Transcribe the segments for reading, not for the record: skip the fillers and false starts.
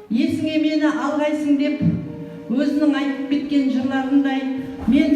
Есіңе мені алғайсың деп өзінің айтып кеткен жырларындай, мен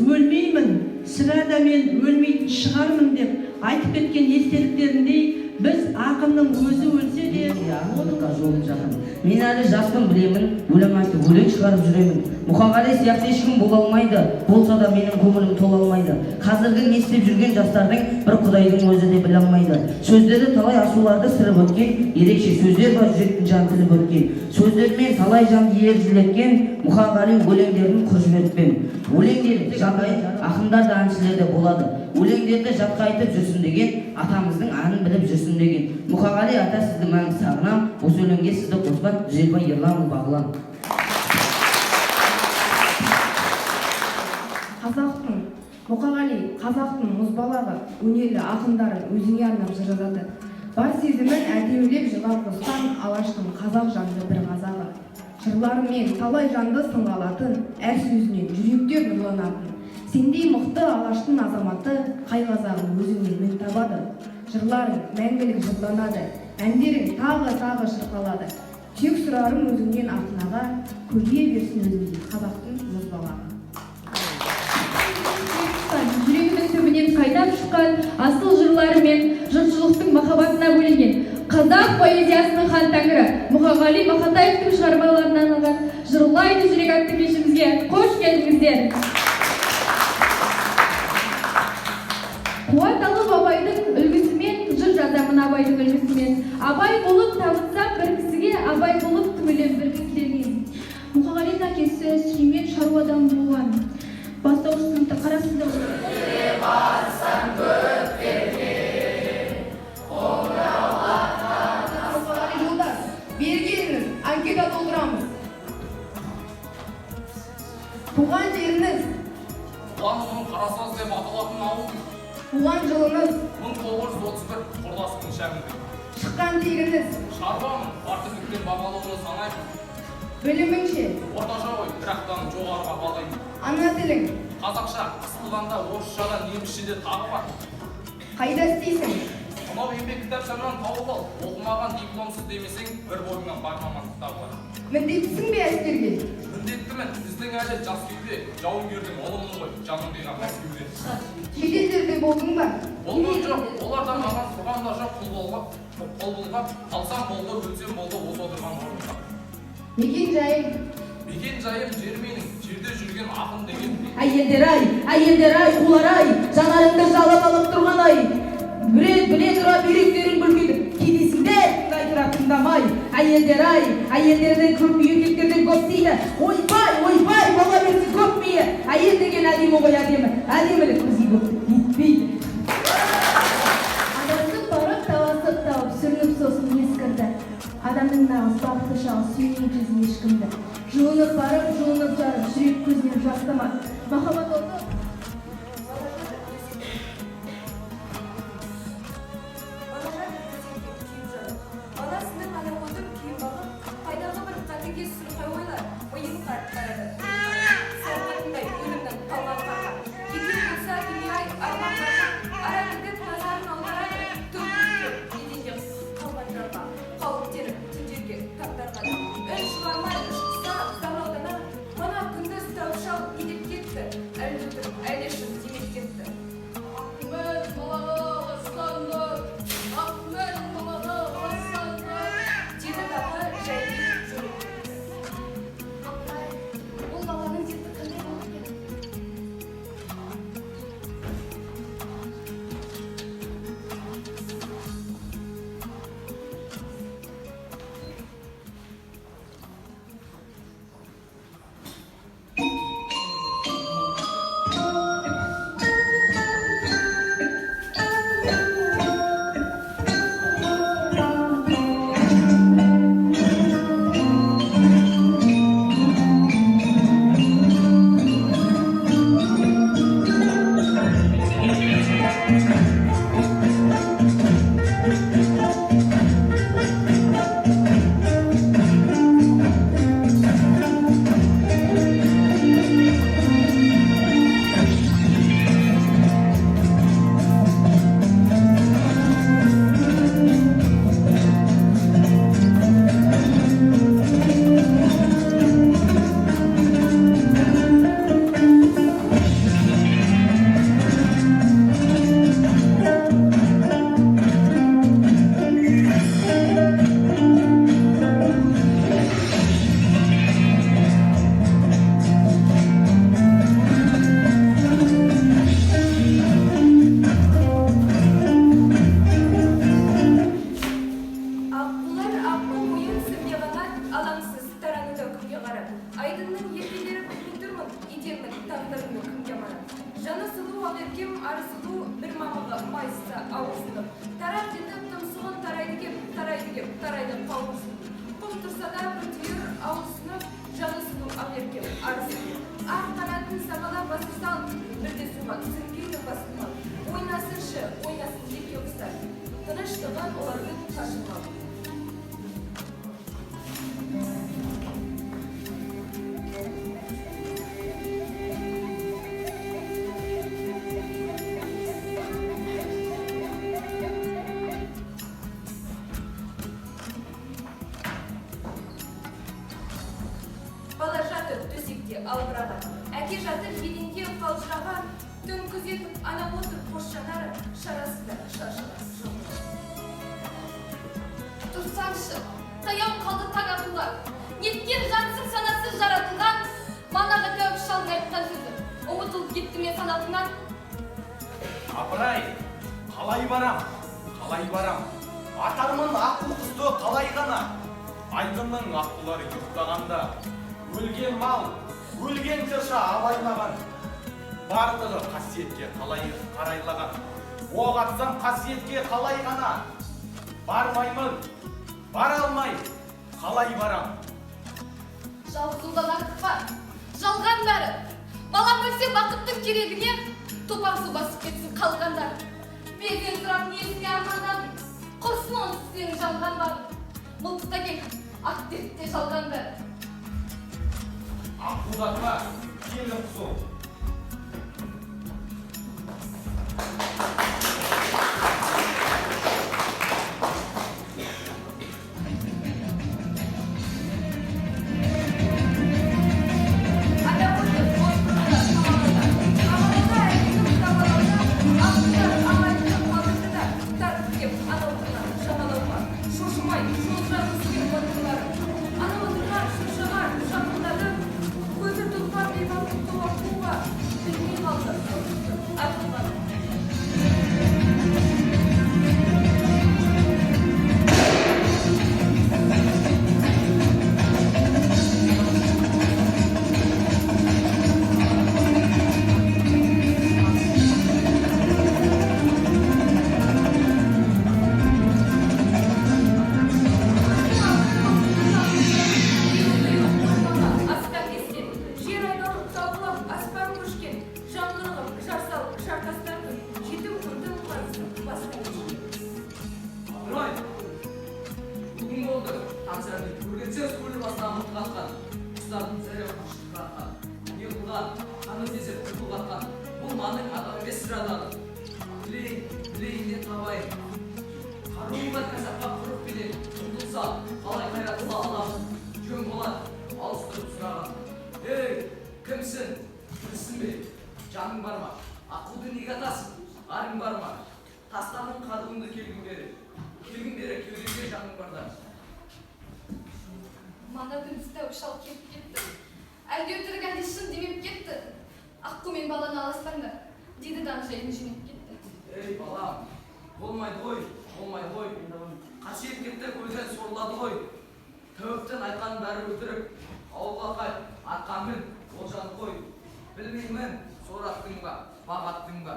өлмеймін, сірә да мен өлмейтін шығармын деп айтып кеткен естеліктеріндей, біз ақынның өзі өлсе де, Ақындыққа жолым жақын. Мен әлі жаспын, білемін, өлең айтып, өлең шығарып жүремін. Мұқағали сияқты ешкім бола алмайды, болса да менің көңілім тола алмайды. Қазіргі не істеп жүрген жастардың бір құдайдың өзі де біле алмайды. Сөздері талай асуларды сырып өткен, ерекше сөздер бар, жүректің жан тіліп өткен. Сөздермен талай жанды ержілеткен Мұқағали өлеңдерін құр жіберіппен. Өлеңдер жағдайын ақындар да, әншілер де болады. Өлеңдерді жатқа айтып жүрсін деген, атамыздың әнін біліп жүрсін деген. Мұқағали ата, сізді мәңгі сағынам. Осы өлеңге сізді қосқан Дүзелбай Ерланұлы Бағлан. Қазақтың Мұқағали, қазақтың мұзбалағы, өнерлі ақындары өзіңе арнап жыр жазады. Бар сезімін әдемілеп жырға қосқан алаштың қазақ жанды бір қазағы. Жырларымен талай жанды сынға алатын, әр сөзінен жүректер нұрланатын. Сендей мықты алаштың азаматы қай қазағың өзіңнен мін табады? Жырларың мәңгілік жырланады, әндерің тағы тағы шырқалады. Тек сұрарым өзіңнен, ақын аға, көбейе берсін өзіңдей қазақтың мұзбалағы. Жүрегінің түбінен қайнап шыққан асыл жырларымен жұртшылықтың махаббатына бөленген қазақ поэзиясының хан тәңірі Мұқағали Мақатаевтың шығармаларына арналған «Жырлайды жүрек» атты кешімізге қош келдіңіздер! Қуат алып Абайдың үлгісімен, жыр жазамын Абайдың үлгісімен. Абай болып табынсам бір кісіге, Абай болып түңілем бір кісіден. Мұқағалидың әкесі Сүлеймен шаруа адам болған. Бастауыш сыныпта Қарасуда. Мұқағали жолдас, бері келіңіз, анкета толтырамыз. Туған жеріңіз? Ұланұлының Қарасаз деп аталатын ауыл. Туған жылыңыз? 1931, құрдасымның шәмінде. Шыққан тегіңіз? Шаруамын, бар тірліктен бағалауны санаймын. Білімің ше? Орташа ғой, бірақтан жоғарыға бағалаймын. Ана тілің? Қазақша, қысылғанда орысша да, немісше де тағы бар. Қайда істейсің? Мынау еңбек кітапшамнан тауып ал. Оқымаған, дипломсыз демесең, бір бойыңнан бар мамандық табылар. Міндеттісің бе әскерге? Міндеттімін, біздің әлі жас кеуде, жауынгердің ұлымын ғой, жанын қиған Мәскеуде. Шетелдерде болдың ба? Болған жоқ, олардан маған тұрған да жоқ, қол бұлғап, қол бұлғап, қалсам болды, өлсем болды, осы отырған орнымда. Мекен жайың? Мекен жайым жер менің, жерде жүрген ақын деген. Әйелдер ай, әйелдер ай, қулар ай, жанарыңды жалап алып тұрған ай. Біле біле тұра бүйректерің бүлкиді, кейдесің де тыңдай тұра тыңдамай. Әйелдер ай, әйелдердің көп, еркектерден көп дейді. Ойбай, ойбай, бола берсін көп миы. Әйел деген әдемі ғой, әдемі. Әдемілік бізге көптік етпейді. Адасып барып, таласып тауып, сүрініп сосын ескірді. Адамның нағыз бақытты шағы сүймей жүзін ешкімді. Жұлынып барып, жұлынып жарып, жүрек көзінен жас тамады. Махаббат оты. Бала жатыр төсекте күйіп жанып, баласының алақотын күйіп бағып, қайдағы бір қатыгез сұрқай ойлар миын қарып барады. Сарқытындай өлімнің қалған қарға. Кетер болса дүние-ай арман барға, арагідік назарын аударады төрт еденде қалған жарға, қауіптеніп түндерге, таңдарға да. Үн шығармай іш пыса зарлаудана, мына күндіз тәуіп шал не деп кетті? Сарайдың қауырсын. Құм тұрса да бір түйір ауырсынып, жаны сұлу Ақеркем арысым. Ақ қанатын сағала басы салып, бірде суға сүңгиді басын алып. Ойнасыншы, ойнасын ерке құстар. Тыныштығын олардың қашырмау. Бала жатыр төсекте албыраған, әке жатыр еденде қалжыраған, түн күзетіп ана отыр қос жанары, шарасында шашылып жылқы. Тұрсаңшы, таяу қалды таң атуға. Неткен жансың санасыз жаратылған, манағы тәуіп шалдың айтқан сөзі ұмытылып кетті ме санатыңнан? Апырай, қалай барам, қалай барам? Атармын аққу құсты қалай ғана? Айдынның аққулары ұйықтағанда, өлген мал, өлген тырша абайлаған. Барлығы қасиетке қалай қарайлаған. Оқ атсам қасиетке қалай ғана? Бармаймын, бара алмай, қалай барам? Жалғыз ұлдан артық па? Жалған бәрі. Балам өлсе бақыттың керегіне, топан су басып кетсін қалғандар. Перзент сұрап несіне армандадың? Құрсын онсыз сенің жалған бағың. Мылтықта кел, ақ дертте жалған бәрі. Аққудатма, келін құсым. Ана отыр қос бұрымда қамалауда. Қамалауда әкенің табалауда, аққұстар ағайынды қалдырды да, тартып кеп ана отырған жағалауға. Шошымай жол жағы өскен батырлары. Ана отырған шошыған жақындады, көзі тұтқан бейбақ аққуға, білмей қалды мылтықтың атылғанын. Асқа кескен, жер айналып таулап аспан көшкен, жаңғырығып жар салып жартастардың, жетім көрдім қарызын басқа кешкен. Апырай, бүгін болды таң сәріден көргенсіз көл басына мылтық атқан, құстардың зәрі қашып қатқан, не қылған, қаны десеп құтыл қатқан, бұл маның адам емес сірә дағы. Білейін, білейін де табайын. Қаруым бар кәсапқа құрық белек, ұмтылса, қалай қайрат қыла аламын? Жөн болар, алыс тұрып сұраған. Ей, кімсің? Тірісің бе? Жаның бар ма? Аққуды неге атасың? Арың бар ма? Тастадың қаруыңды келгін бері. Келгін бері кеудеңде жаның барда. Мана күндіз тәуіп шал келіп кетті. Әлде өтірік, әлде шын демеп кетті. Аққу мен баланы аластаңдар, деді даңжайын жөнеп кетті. Ей, балам, болмайды ғой, болмайды ғой. Қасиет кетті, көзден сорлады ғой. Тәуіптен айтқанның бәрі өтірік. Ауылға қайт, атқа мін, олжаны қой. Білмеймін, сор аттың ба, бақ аттың ба?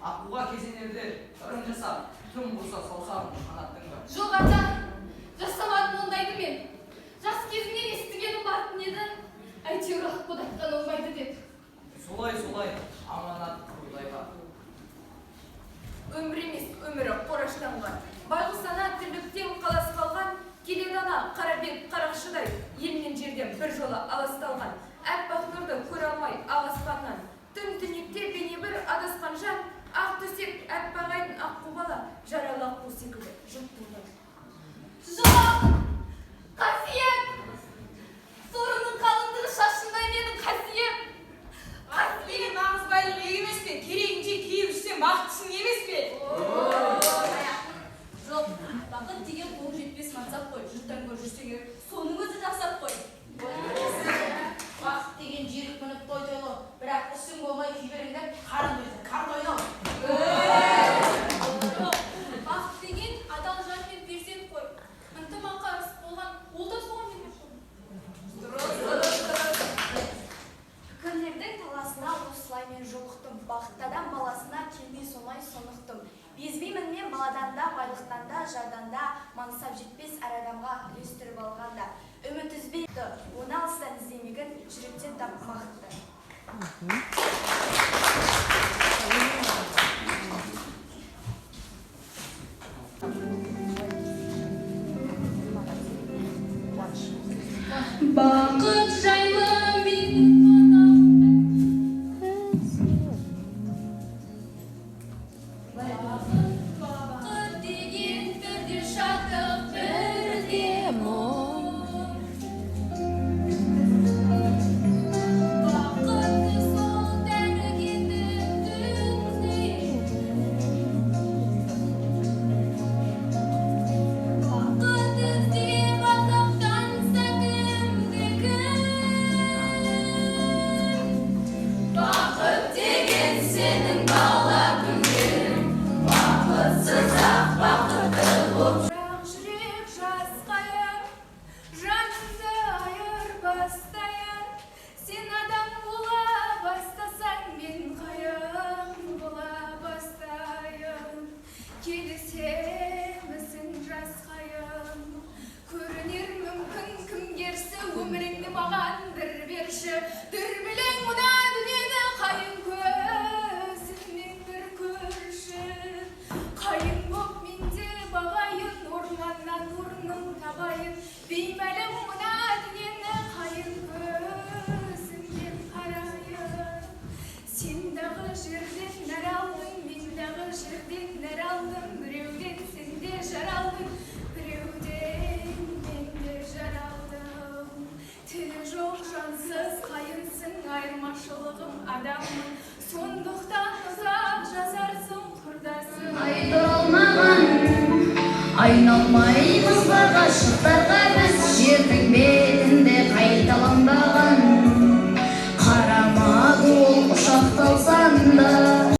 Аққуға кезенерде ырым жасап, тым құрса саусағын қанаттың ба? Жоқ, ата, жасамадым ондайды мен. Жас кезімнен естігенім бартын еді. Әйтеуір аққуды атқан оңбайды деп. Солай, солай, аманат құдайға. Өмір емес, өмірі қораштанған. Байғұс ана тірліктен қалас қалған, келеді ана қара бет қарақшыдай, ел мен жерден бір жола аласталған. Әппақ нұрды көре алмай ақ аспаннан. Түн түнекте бейне бір адасқан жан, ақ төсек әппақ айдын аққу бала, жаралы аққу секілді жұрттың бала. Жоқ, қасиет! Сорымның қалыңдығы шашындай менің қасиет. Бақыт деген нағыз байлық емес пе? Керегінше киіп жүрсең бақыттысың емес пе? Жоқ, бақыт деген қол жетпес мансап қой, жұрттан гөрі жүрсең керек, соның өзі жақсы қой. Бақыт деген жүйрік мініп той тойлау, бірақ ісің болмай күй беріңдер, қарын тойса, карта ойнау. да, байлықтан да, жардан да, мансап жетпес әр адамға үлестіріп алғанда. Үміт үзбей, оны алыстан іздемегін, жүректен тап бақытты. Бақыт жайлы мен бақыт деген бірде шаттық, бірде мұң. Бақытты сол дәрігердің түнде. Бақыт іздеп азаптанса кімді кім? Бақыт деген сенің бала күндерің, бақытсыз-ақ бақытты боп. Бірақ жүрек жас қайыр, жаныңды айырбастайын. Сен адам бола бастасаң, мен қайын бола бастайын. Келісемісің, жас қайын? Көрінер мүмкін кім керсі, өміріңді маған бір берші. Дүрбелең мына дүниені қайын көзіңмен бір көрші. Қайын боп мен де бағайын, орманнан орным табайын. Беймәлім мына дүниені қайын көзіңмен қарайын. Сен дағы жерден нәр алдың, мен дағы жерден нәр алдым. Біреуден сен де жаралдың, біреуден мен де жаралдым. Тілі жоқ жансыз қайынсың, айырмашылығым адаммын. Сондықтан ұзақ жазарсың, құрдасым. Айдыралмаған, айналмаймыз бір ғашықтар.